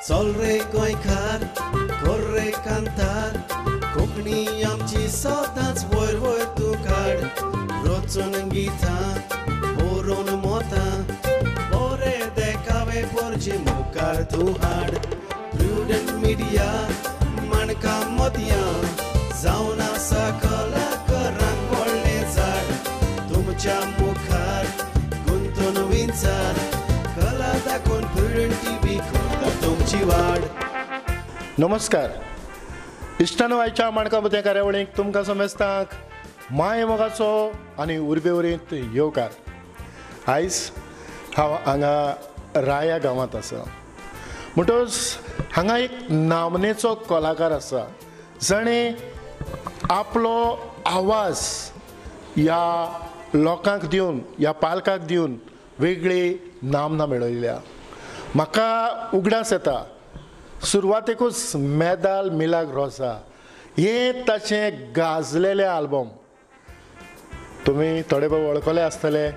चल रे गोंयकार कर रे कांतार कोंकणी आमची सदांच वयर वयर तूं काड रचून गितां बरोवन मोतां बरे देखावे पोरचे मुखार तूं हाड प्रुडंट मिडिया माणकां मोतयां जावन आसा कलाकारांक व्हडलें झाड तुमच्या मुखार गुंतून विंचार कला दाखोवन प्रुडंट टीव्ही करता तुमची वाड. नमस्कार इश्टानो, आयच्या माणकां मोतयां कार्यावळीक तुमकां समेस्तांक माय मोगाचो आनी उर्बेवरीत येवकार. आयज हांव हांगा राया गांवांत आसा. म्हणटकच हांगा एक नामनेचो कलाकार आसा जाणें आपलो आवाज ह्या लोकांक दिवन, ह्या पालकाक दिवन वेगळी नामना मेळयल्या. म्हाका उगडास येता सुरवातेकूच मेदाल मिलाग रोसा हें ताचें गाजलेलें आल्बम तुमी थोडे भोव वळखले आसतले.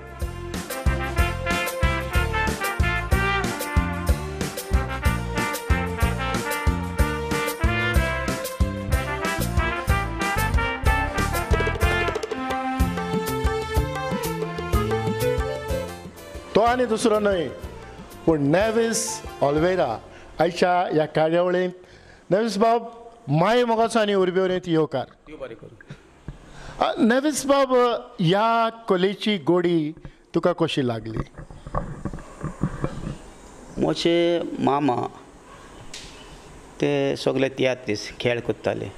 तो आनी दुसरो न्हय पूण नेवीस ऑलिवेरा आयच्या ह्या कार्यावळींत. नेवीस बाब, माय मोगाचो आनी उर्बेवरीत येवकार. नेवीस बाब, ह्या कलेची गोडी तुका कशी लागली? म्हजे मामा ते सगळे तियात्रीस खेळ करताले,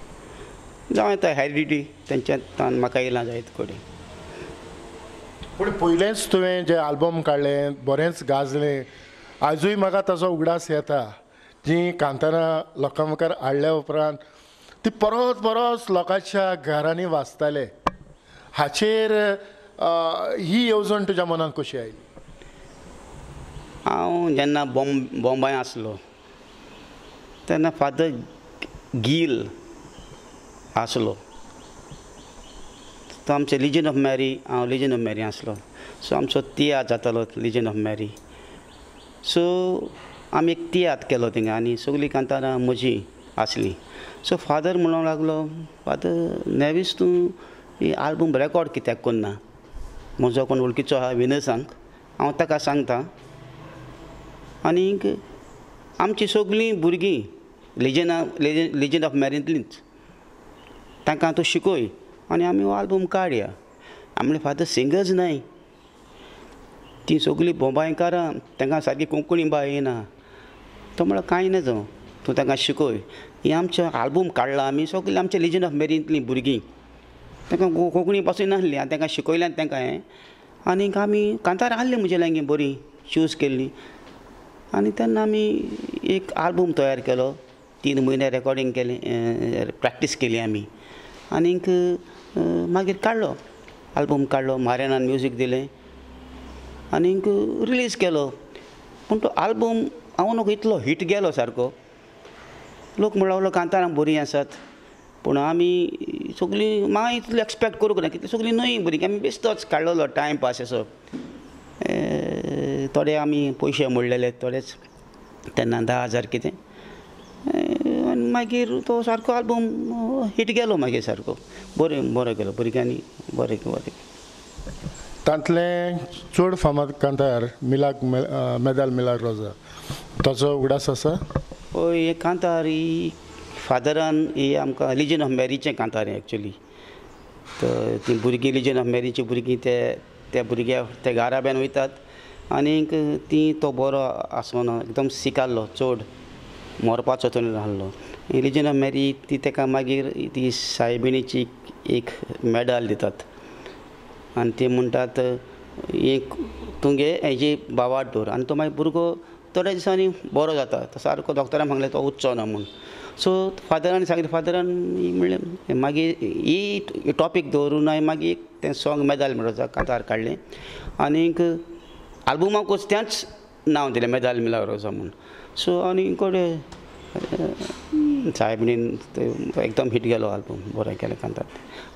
जावं येता हेरिडिटी तेंच्यान म्हाका येयला जायत कडेन. पूण पयलेंच तुवें जें आल्बम काडलें बरेंच गाजलें, आजूय म्हाका ताचो उगडास येता. जीं कांतारां लोकां मुखार हाडल्या उपरांत ती परत परत लोकांच्या घरांनी वाचताले, हाचेर ही येवजण तुज्या मनांत कशी आयली? हांव जेन्ना बॉम्बाय आसलो तेन्ना फादर गील आसलो, तो आमचे लिजन ऑफ मॅरी, हांव लिजन ऑफ मॅरी आसलो, सो आमचो तियात्र जातालो लिजन ऑफ मॅरी. सो आमी एक तियात्र केलो थिंगा आनी सगळीं कांतारां म्हजीं आसलीं. सो फादर म्हणूंक लागलो, फादर नेवीस तूं ही आल्बम रेकॉर्ड कित्याक करना? म्हजो कोण वळखीचो आहा विनसांक, हांव ताका सांगता. आनीक आमचीं सगळीं भुरगीं लिजन ऑफ मॅरींतलींच, तांकां तूं शिकय आनी आमी हो आल्बम काडया. आमी म्हणलें फादर सिंगर्स न्हय, तीं सगळीं बोंबायकारां, तांकां सारकी कोंकणी बाय येना. तो म्हणल्यार कांय नजो, तूं तांकां शिकय. हें आमचें आल्बम काडलां आमी सगळीं आमच्या लिजन ऑफ मॅरींतलीं भुरगीं, तांकां कोंकणी पासून नासली आनी तांकां शिकयल्यान तांकां हें. आनीक आमी कांतारां आहलीं म्हजे लागीं बरीं चूज केल्लीं आनी तेन्ना आमी एक आल्बम तयार केलो. 3 म्हयने रेकॉर्डिंग केलें, प्रॅक्टीस केली आमी आनीक मागीर काडलो आल्बम काडलो, मार्यानान म्युजीक दिलें आनीक रिलीज केलो. पूण तो आल्बम हांव न्हू इतलो हिट गेलो सारको, लोक म्हणूंक लागलो कांतारां बरीं आसात, पूण आमी सगळीं मागीर इतली एक्सपेक्ट करूंक ना कितली सगळीं न्हय बरीं, आमी बेश्टोच काडलेलो टायम पास असो. थोडे आमी पयशे मोडलेले, थोडेच तेन्ना 10,000 कितें, आनी मागीर तो सारको आल्बम हिट गेलो मागीर सारको बरें बरो गेलो भुरग्यांनी बरें बरें. तांतलें चड फामाद कांतार मिलाग मेदाल मिलाग रोजा, ताचो उगडास आसा? हय, हें कांतार ही फादरान ही आमकां लिजन ऑफ मॅरीचें कांतार हें एक्चुली. तर तीं भुरगीं लिजन ऑफ मॅरीचीं भुरगीं ते त्या भुरग्या त्या घराब्यान वयतात आनीक तीं तो बरो आसना, एकदम सीक आहलो, चड मरपाचो तो आहलो. लिजन ऑफ मॅरी ती ताका मागीर ती सायबिणीची एक मेडल दितात आनी ती म्हणटात एक तुगे हेजी बावाट दवर, आनी तो मागीर भुरगो थोड्या दिसांनी बरो जाता. तो सारको डॉक्टरान सांगलें तो उच्चो ना म्हूण. सो फादरान सांगलें, फादरान म्हणलें मागीर ही टॉपीक दवरून हांवें मागीर तें सॉंग मेदाल मिलाग्रोसा कांतार काडलें आनीक आल्बमाकूच तेंच नांव दिलें मेदाल मिलाग्रोसा म्हूण. सो आनी कोडे सायबिणीन एकदम हिट गेलो आल्बम, बरें केलें कांतार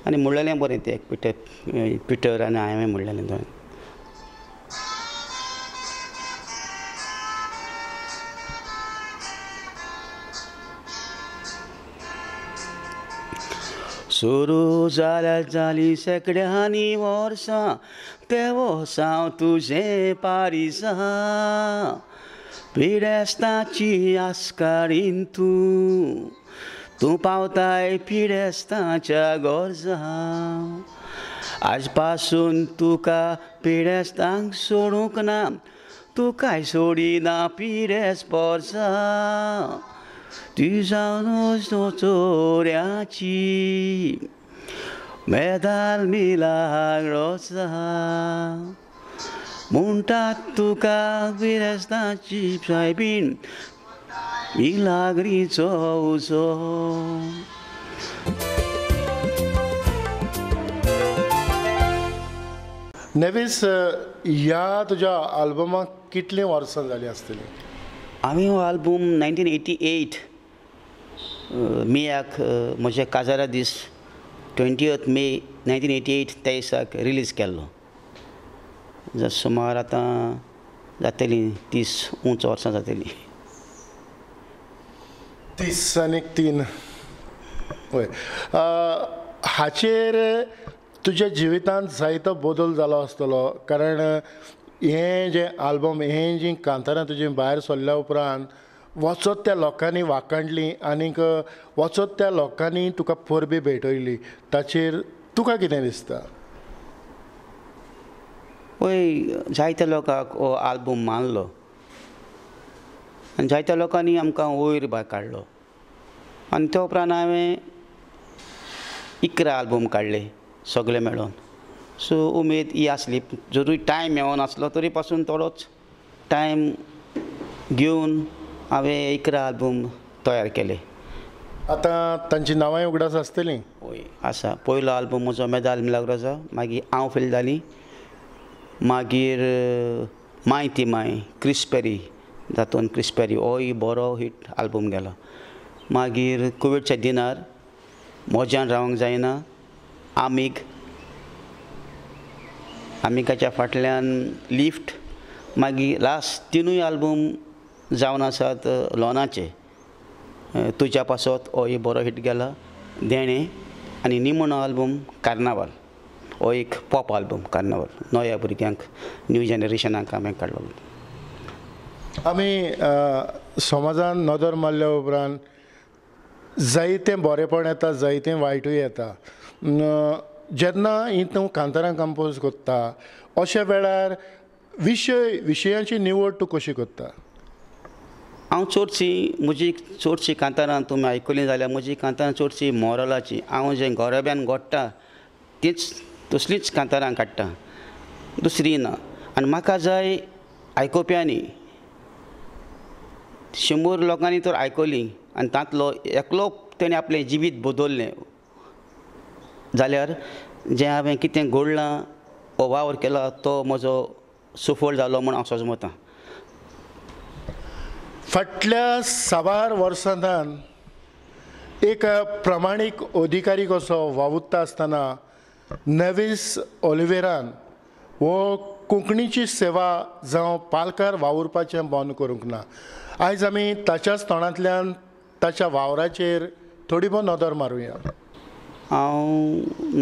आनी म्हणलेलें बरें तें पिटर पिटर आनी हांवें म्हणलेलें थंय. सुरू जाल्यार जाली शेंकड्यांनी वर्सां ते वोसांव तुजें पारिसा पिडेस्ताची आस्कारीन तूं तूं पावताय पिडेस्ताच्या गरजा आज पासून तुका पिडेस्तांक सोडूंक ना तूं काय सोडिना पिडेस पोरसा तुजा चोऱ्याची मेदाल मिलाग्रोसा म्हणटात तुका पिडेस्ताची सायबीण मिलाग्रीचो उजो. नेवीस, ह्या तुज्या आल्बमाक कितलीं वर्सां जालीं आसतलीं? हांवें हो आल्बम 1988 मेयाक म्हज्या काजारा दीस 20 मे 1988 त्या दिसाक रिलीज केल्लो. सुमार आतां जातलीं 30 उंच वर्सां जातलीं. 30 आनी 3. हय, हाचेर तुज्या जिवितांत जायतो बदल जालो आसतलो, कारण हें जें आल्बम हें जीं कांतारां तुजीं भायर सरल्या उपरांत वचत त्या लोकांनी वाखाणलीं आनीक वचत त्या लोकांनी तुका परबी भेटयली, ताचेर तुका कितें दिसता? पळय, जायत्या लोकांक हो आल्बम मानलो आनी जायत्या लोकांनी आमकां वयर भायर काडलो आनी त्या उपरांत हांवें 11 आल्बम काडले सगळे मेळोन. सो उमेद ही आसली, जरूय टायम मेळनासलो तरी पासून थोडोच टायम घेवन हांवें 11 आल्बम तयार केले. आतां तांची नांवांय उगडास आसतलीं? हय आसा. पयलो आल्बम म्हजो मेदाल मिलाग्रोसा, मागीर हांव फेल जाली, मागीर माय ती माय क्रिस्पेरी, जातून क्रिस्पेरी होय बरो हिट आल्बम गेलो. मागीर कुवेटच्या दिनार, मोज्यान रावंक जायना, आमीग, आमिगाच्या फाटल्यान लिफ्ट, मागीर लास्ट 3 आल्बम जावन आसात लोनाचे, तुज्या पासत होय बरो हिट गेला, देणें, आनी निमणो आल्बम कार्नावाल, हो एक पॉप आल्बम कार्नावाल, नव्या भुरग्यांक न्यू जनरेशनाक हांवें काडलो. आमी समाजान नदर मारल्या उपरांत जायतें बरेंपण येता, जायतें वायटूय येता. जेन्ना ही तूं कांतारां कंपोज करता अशा वेळार विशयांची निवड तूं कशी करता? हांव चडशी म्हजी चडशीं कांतारां तुमी आयकलीं जाल्यार म्हजी कांतारां चडशीं मोरलाची. हांव जें गोरब्यान घडटा तीच तसलींच कांतारां काडटा, दुसरी ना. आनी म्हाका जाय आयकुप्यांनी 100 लोकांनी तर आयकली आनी तांतलो एकलो तेणें आपलें जिवीत बदललें जाल्यार जें हांवें कितें घडलां हो वावर केला तो म्हजो सुफळ जालो म्हूण हांव सजमतां. फाटल्या साबार वर्सांतान एक प्रमाणीक अधिकारी कसो वावुरता आसतना नेवीस ओलिवेरान हो कोंकणीची सेवा जावं पालकार वावुरपाचें बंद करूंक ना. आयज आमी ताच्याच तोंडांतल्यान ताच्या वावराचेर थोडी भोव नदर मारुया. हांव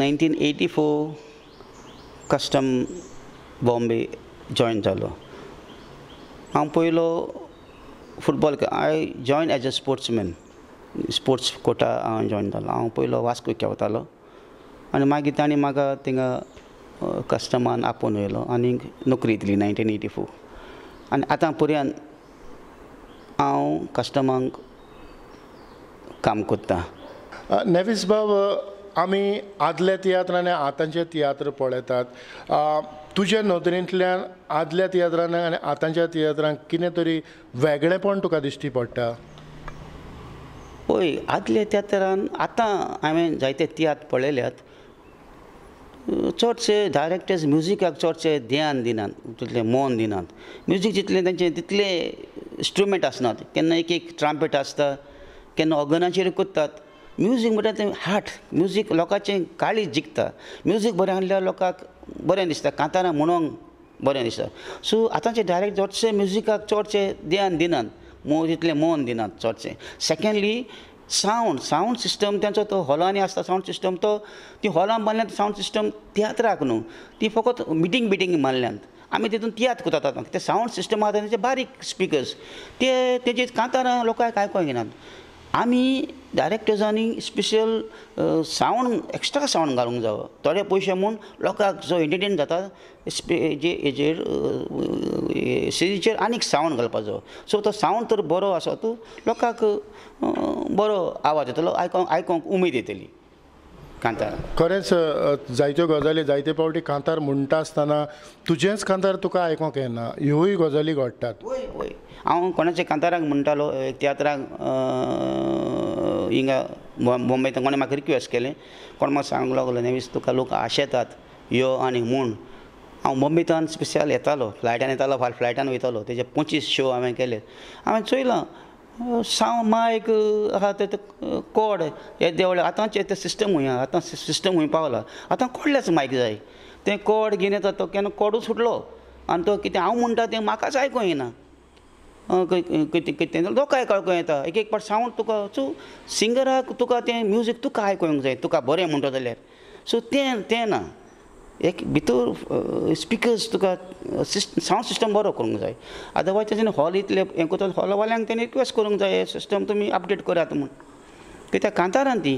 1984 कस्टम बॉम्बे जॉयन जालो. हांव पयलो football, I join as a sportsman, sports quota हांव जॉयन जालो. हांव पयलो वास्को खेळटालो आनी मागीर तांणी म्हाका थिंगा कस्टमान आपोवन व्हेलो आनी नोकरी दिली 1984. आनी आतां पर्यंत हांव कस्टमांक काम करता. नेवीस बाब, आमी आदले तियात्र आनी आतांचे तियात्र पळयतात, तुजे नदरेंतल्यान आदल्या तियात्रांक आनी आतांच्या तियात्रांक कितें तरी वेगळेपण तुका दिश्टी पडटा? पळय, आदल्या तियात्रान आतां हांवें जायते तियात्र पळयल्यात, चडशे डायरेक्टर्स म्युजिकाक चडशे ध्यान दिनात, तितलें मन दिनात. म्युजीक जितलें तेंचें तितलें इंस्ट्रुमेंट आसनात, केन्ना एक एक ट्राम्पेट आसता, केन्ना ऑर्गनाचेर करतात. म्युजीक म्हणटात तें हार्ट, म्युजीक लोकांचें काळीज जिखता. म्युजीक बरें आहल्यार लोकांक बरें दिसता, कांतारां म्हणूंक बरें दिसता. सो आतांचे डायरेक्ट चडशे म्युजिकाक चडशे ध्यान दिनात, तितलें मन दिनात चडशें. सेकेंडली सावंड सावंड सिस्टम तेंचो तो हॉलांनी आसता सावंड सिस्टम तो ती हॉलान बांदल्यात सावंड सिस्टम तियात्राक न्हू ती फकत मिटींग बिटींग मारल्यांत आमी तितून तियात्र करतात आतां ते सावंड सिस्टम आसा तेंचे बारीक स्पिकर्स ते तेजे कांतारां लोकांक आयकोंक येनात. आमी डायरेक्टर्सांनी स्पेशल सावंड एक्स्ट्रा सावंड घालूंक जावो थोडे पयशे म्हूण लोकांक जो एंटरटेन जाता जे हेजेर स्टेजीचेर आनीक सावंड घालपाचो. सो तो सावंड तर बरो आसा तो लोकांक बरो आवाज येतलो आयकोंक आयकोंक उमेद येतली कांतार. खरेंच जायत्यो गजाली जायते फावटी कांतार म्हणटा आसतना तुजेंच कांतार तुका आयकोंक येना ह्योय गजाली घडटात. वय वय हांव कोणाच्या कांताराक म्हणटालो तियात्राक हिंगा बॉम्बे कोणें म्हाका रिक्वेस्ट केलें कोण म्हाका सांगूंक लागलो नेवीस तुका लोक आशेतात यो आनी म्हूण. हांव बॉम्बेंतान स्पेशल येतालो फ्लायटान येतालो फाल्यां फ्लायटान वयतालो तेजे 25 शो हांवें केले. हांवें चोयलां सावंड मायक आहा ते कॉर्ड हे देंवले आतांचे ते सिस्टम खूंय आहा आतां सिस्टम खूंय पावला आतां कॉर्डलेस मायक जाय तें कॉर्ड घेवन येता तो केन्ना कॉर्डूच सुटलो आनी तो कितें हांव म्हणटा तें म्हाकाच आयकोंक येना कितें लोकांक आयकोंक येता एक एक पाट सावंड तुका सो सिंगराक तुका तें म्युजीक तुका आयकोंक जाय तुका बरें म्हणटा जाल्यार सो तें तें ना एक भितर स्पिकर्स तुका सावंड सिस्टम बरो करूंक जाय अदरवायज तेजें हॉल इतलें हें करता हॉलवाल्यांक तेणी रिक्वेस्ट करूंक जाय हें सिस्टम तुमी अपडेट करात म्हूण कित्याक कांतारान ती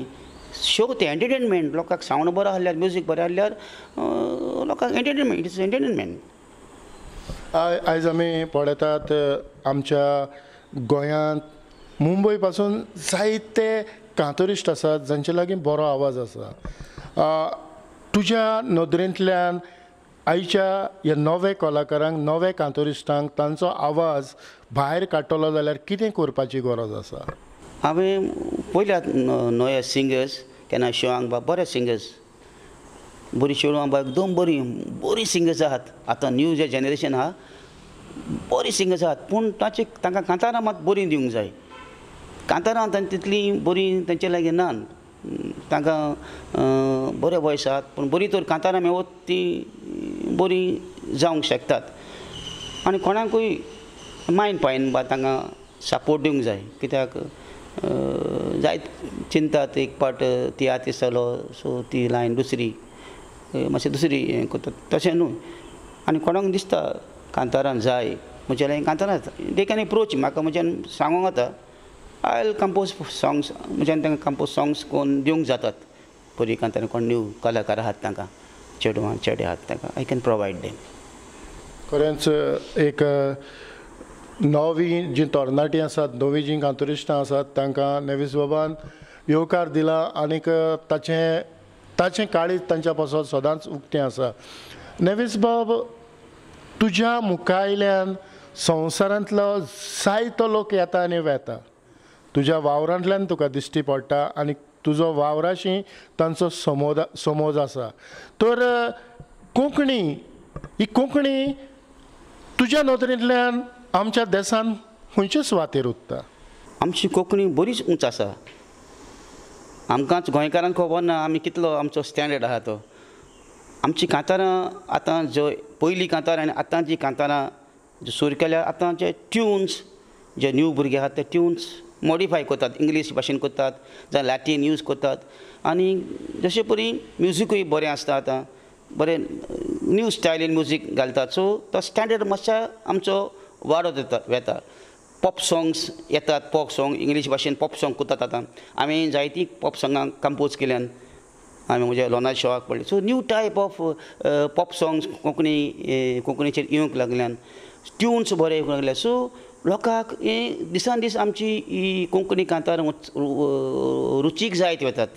शो तें एंटरटेनमेंट लोकांक सावंड बरो आहल्यार म्युजीक बरें आहल्यार लोकांक एंटरटेनमेंट it is entertainment. आयज आमी पळयतात आमच्या गोंयांत मुंबय पासून जायते कांतोरिस्ट आसात जांचे लागीं बरो आवाज आसा. तुज्या नदरेंतल्यान आयच्या ह्या नवे कलाकारांक नवे कांतोरिस्टांक तांचो आवाज भायर काडटलो जाल्यार कितें करपाची गरज आसा? हांवें पयल्यात नवे सिंगर्स केन्ना शोआंक बा बरे सिंगर्स बरी चेडवां बा एकदम बरीं बरीं सिंगर्स आहात आतां न्यू जे जनरेशन आहा बरीं सिंगर्स आहात पूण ताचे तांकां कांतारां मात बरीं दिवंक जाय कांतारां तितलीं बरीं तेंचे लागीं ना तांकां बरे वॉयस आहात पूण बरी तर कांतारां मेळत ती बरीं जावंक शकतात आनी कोणाकूय मायन पायन बा तांकां सपोर्ट दिवंक जाय कित्याक जायत चिंतात एक पाट तियात्र दिसतालो सो ती लायन दुसरी मातशें दुसरी हें करतात तशें न्हू आनी कोणाक दिसता कांतारान जाय म्हज्या लागीं कांतारां they can approach म्हाका म्हज्यान सांगूंक जाता I will compose songs म्हज्यान तांकां कंपोज सोंग्स कोन्न दिवंक जातात बरीं कांतारां कोण न्यू कलाकार आहात तांकां चेडवां चेडे आहात तांकां I can provide them. खरेंच एक नवी जी तरणाटीं आसात नवीं जीं कांतोरिस्टां आसात तांकां नेवीस बाबान येवकार दिला आनीक ताचें ताचें काळीज तांच्या पासत सदांच उक्तें आसा. नेवीस बाब तुज्या मुखायल्यान संवसारांतलो जायतो लोक येता आनी वेता तुज्या वावरांतल्यान तुका दिश्टी पडटा आनी तुजो वावराशी तांचो समोज आसा. तर कोंकणी ही कोंकणी तुज्या नदरेंतल्यान आमच्या देशान खंयचे सुवातेर उरता? आमची कोंकणी बरीच उंच आसा आमकांच गोंयकारांक खबर ना आमी कितलो आमचो स्टँडर्ड आहा तो. आमची कांतारां आतां जो पयलीं कांतारां आनी आतांची कांतारां सुरू केल्या आतां जे ट्युन्स जे न्यू भुरगे आहात ते ट्युन्स मॉडिफाय करतात इंग्लीश भाशेन करतात जावं लॅटीन यूज करतात आनी जशे परी म्युजिकूय बरें आसता आतां बरें न्यू स्टायलीन म्युजीक घालतात सो तो स्टँडर्ड मातसो आमचो वाडत येता वेता. पॉप सोंग्स येतात पॉप सोंग इंग्लीश भाशेन पॉप सोंग करतात आतां हांवें जायतीं पॉप सोंगां कंपोज केल्यान हांवें म्हज्या लोना शोआक पडली. So new type of pop songs Konkani कोंकणीचेर येवंक लागल्यान ट्युन्स बरे येवंक लागले सो लोकांक हें दिसान दीस आमची ही कोंकणी कांतार रुचीक जायत वतात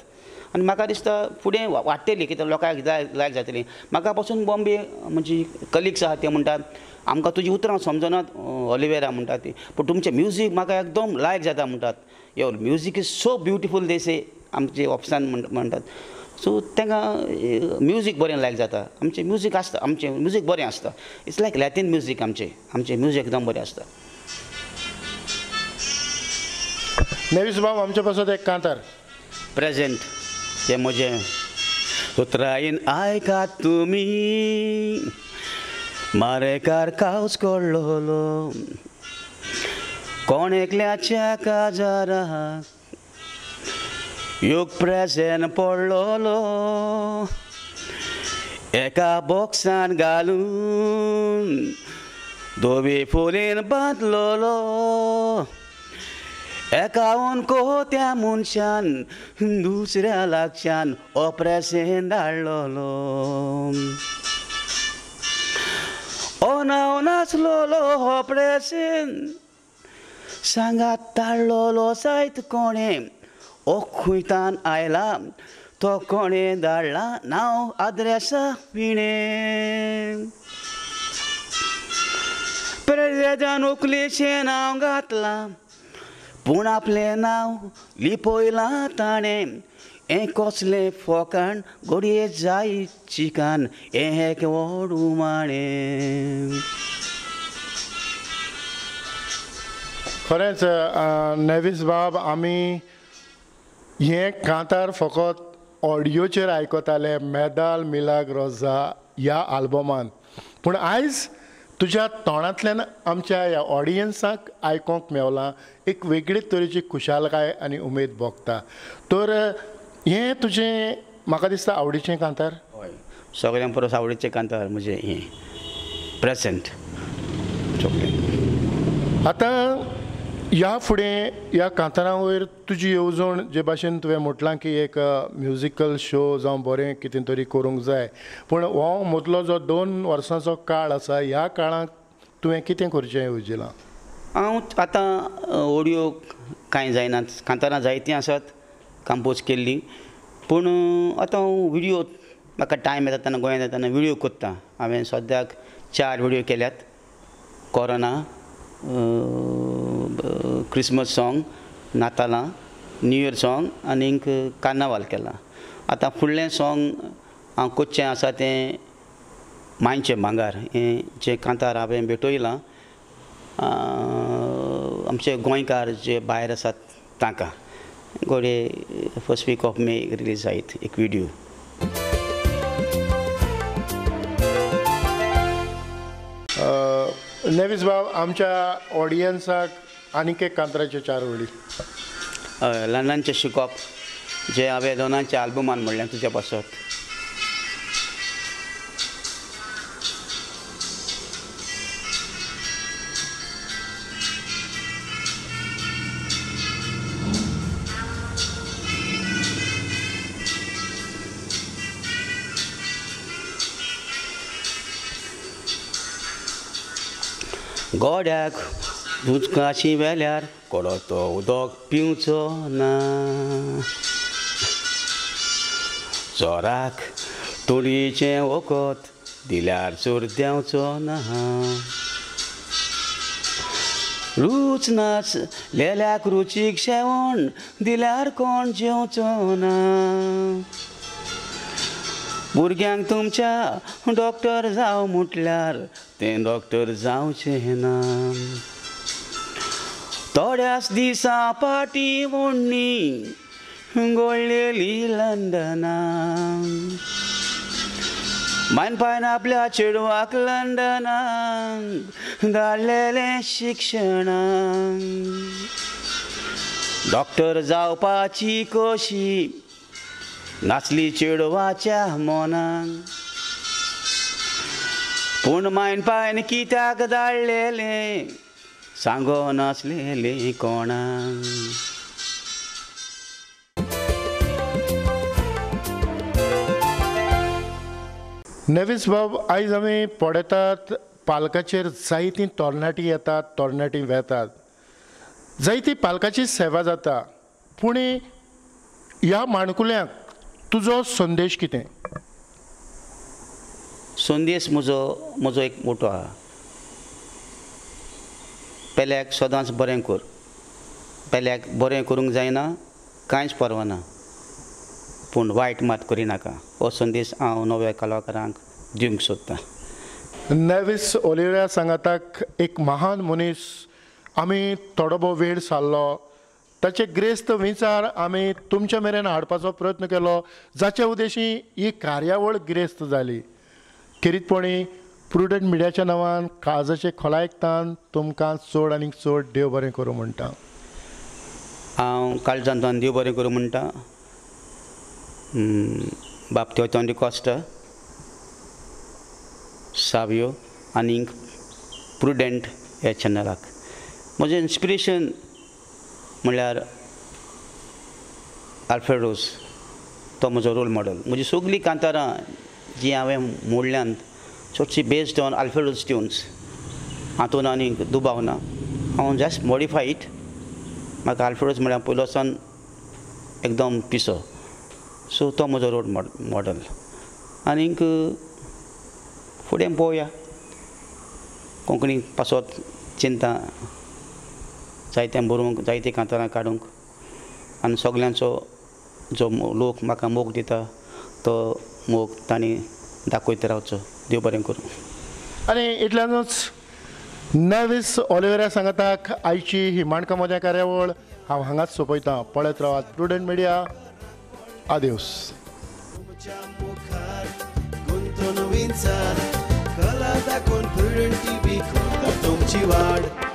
आनी म्हाका दिसता फुडें वाडटली कित्याक लोकांक जाय लायक जातली. म्हाका पासून बॉम्बे म्हजी कलिग्स आहा ते म्हणटात आमकां तुजी उतरां समजनात ऑलिवेरा म्हणटात ती पूण तुमचें म्युजीक म्हाका एकदम लायक जाता म्हणटात your music is so beautiful they say आमचे ऑफिसान म्हणटात. सो तांकां म्युजीक बरें लायक जाता आमचें म्युजीक आसता आमचें म्युजीक बरें आसता it's like Latin music आमचें आमचें म्युजीक एकदम बरें आसता. नेवीस बाब आमचे पासत एक कांतार प्रेजेंट तें म्हजें उतरायेन आयकात तुमी मारेकार कावस कडलोलो कोण एकल्याच्या काजाराक योग प्रेजेंट पडलोलो एका बॉक्सान घालून धवी फुलीन बांदलोलो एका कोत्या मनशान दुसऱ्या लागच्यान हो प्रेजेंट धाडलोलो ओ नांव नासलोलो हो प्रेजेंट सांगात ताडलोलो जायत कोणें ओ खुंयतान आयला तो कोणें धाडला नांव आद्रेसा विणें प्रेजेंटान उकलेचें नांव घातलां पूण आपलें नांव लिपयलां ताणें हें कसलें फोकाण घडये जाय चिकान हें एक व्हड उमाणें. खरेंच नेवीस बाब आमी हें कांतार फकत ऑडियोचेर आयकताले मेदाल मिलाग रोजा ह्या आल्बमान, पूण आयज तुज्या तोंडांतल्यान आमच्या ह्या ऑडियन्साक आयकोंक मेवलां एक वेगळीच तरेची खुशालकाय आनी उमेद भोगता. तर हें तुजें म्हाका दिसता आवडीचें कांतार. हय, सगळ्यां परस आवडीचें कांतार म्हजें हें प्रेजेंट. आतां ह्या फुडें ह्या कांतारां वयर तुजी येवजण जे भाशेन तुवें म्हटलां की एक म्युजिकल शो जावं बरें कितें तरी करूंक जाय, पूण हो मदलो जो 2 वर्सांचो काळ आसा ह्या काळांत तुवें कितें करचें येवजिलां? हांव आतां ऑडियो कांय जायना, कांतारां जायतीं आसात कंपोज केल्लीं, पूण आतां हांव व्हिडियो म्हाका टायम येता तेन्ना गोंयांत येता तेन्ना व्हिडियो करता. हांवें सद्याक 4 व्हिडियो केल्यात, कोरोना, क्रिसमस सॉंग, नातालां, न्यू इयर सॉंग आनीक कार्नावाल केलां. आतां फुडलें सॉंग हांव करचें आसा तें मांयचें भांगर हें जें कांतार हांवें भेटयलां आमचे गोंयकार जे भायर आसात तांकां घडये 1st week of May release जायत एक व्हिडियो. नेवीस बाब आमच्या ऑडियन्साक आनीक एक कांताराच्यो 4 वळी. लंडनचें शिकप जें हांवें दोनांच्या आल्बमान म्हणलें तुज्या पासत. गोड्याक उदकाची वेल्यार कोडो तो उदक पिवचो ना, चोराक तुळीचें वखद दिल्यार चोर देंवचो ना, रूच नाच लेल्याक रुचीक शेवण दिल्यार कोण जेवचो ना, भुरग्यांक तुमच्या डॉक्टर जावं म्हटल्यार तें डॉक्टर जावचें ना, थोड्याच दिसां फाटीं वोडणी गोळ्ळेली लंडनाक, मायन पायन आपल्या चेडवाक लंडनाक धाडलेलें शिक्षणाक, डॉक्टर जावपाची कशी नाचली चेडवाच्या मनाक, पूण मायन पायन कित्याक धाडलेलें सांगो नासलेलें कोणाक. नेवीस बाब आयज आमी पळयतात पालकाचेर जायतीं तरणाटीं येतात, तरणाटीं वेतात, जायती पालकाची सेवा जाता, पूण ह्या माणकुल्यांक तुजो संदेश कितें? संदेश म्हजो म्हजो एक मोटो आहा, पेल्याक सदांच बरें कर, पेल्याक बरें करूंक जायना कांयच परवा ना, पूण वायट मात करिनाका, हो संदेश हांव नव्या कलाकारांक दिवंक सोदतां. नेवीस ओलिव्हरा सांगाताक एक महान मनीस आमी थोडो भोव वेळ सारलो, ताचे ग्रेस्त विचार आमी तुमच्या मेरेन हाडपाचो प्रयत्न केलो, जाचे उद्देशी ही कार्यावळ गिरेस्त जाली. खेरीतपणी प्रुडंट मिडियाच्या नांवान काळजाचे खोलायकतान तुमकां चड आनी चड देव बरें करूं म्हणटा. हांव काळजांतल्यान देव बरें करूं म्हणटा. बाब तेवतोन डिकॉस्टा, सावियो आनी प्रुडंट ह्या चॅनलाक. म्हजें इन्स्पिरेशन म्हणल्यार आल्फ्रेड रोज, तो म्हजो रोल मॉडल. म्हजी सगळीं कांतारां जीं हांवें मोडल्यांत चडशीं based on Alfred Rose tunes, हातून आनी दुबाव ना. हांव जस्ट मॉडिफाय it. म्हाका आल्फ्रेड रोज म्हळ्यार पयलो सावन एकदम पिसो, सो तो म्हजो रोल मॉडल. आनीक फुडें पळोवया, कोंकणी पासत चिंता जायतें बरोवंक, जायतीं कांतारां काडूंक आनी सगल्यांचो जो लोक म्हाका मोग दिता तो मोग तांणी दाखयत रावचो. देव बरें करूं. आनी इतल्यानूच नेवीस ऑलिवेरा सांगाताक आयची ही माणकां मोद्या कार्यावळ हांव हांगाच सोंपयतां. पळयत रावात प्रुडंट मिडिया. आदेवस. गुंतून विंचार कला दाखोवन प्रुडंट टीव्ही करता तुमची वाड.